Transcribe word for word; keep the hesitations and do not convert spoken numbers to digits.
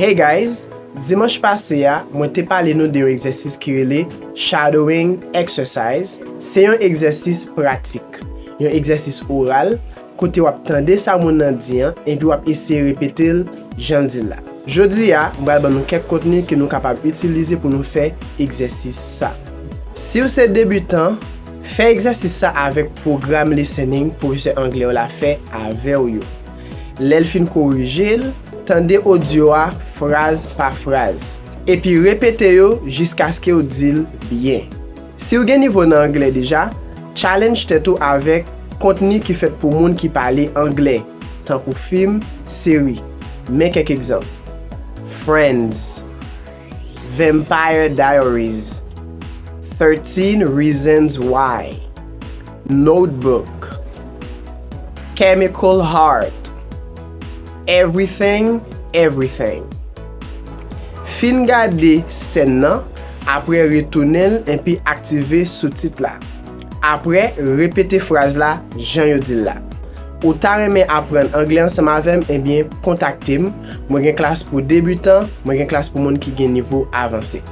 Hey guys, dimanch pase a, mwen te pale nou de yon egzèsis ki rele shadowing exercise. Se yon egzèsis pratik, yon egzèsis oral, kote w ap tande sa moun nan di an, epi w ap eseye repete l jan l di l la. Jodi a, m pral ban nou kèk kontni ke nou kapab itilize pou nou fè egzèsis sa. Si w se debitan, fè egzèsis sa avèk pwogram listening pwofesè anglè w la fè avè w yo. Lè l fin korije l, tande odyo a fraz pa fraz, epi repete yo jiskaske w di l byen. Si w gen nivo nan anglè deja, challenge tèt ou avèk kontni ki fèt pou moun ki pale anglè, tankou fim, seri. Men kèk egzanp: Friends, Vampire Diaries, thirteen Reasons Why, Notebook, Chemical Heart, Everything, Everything. Fin gade sèn nan, apre retounen l epi aktive soutit la. Apre, repete fraz la jan yo di l la. Ou ta renmen aprann anglè ansanm avè m? Ebyen, kontakte m. Mwen gen klas pou debitan, mwen gen klas pou moun ki gen nivo avanse.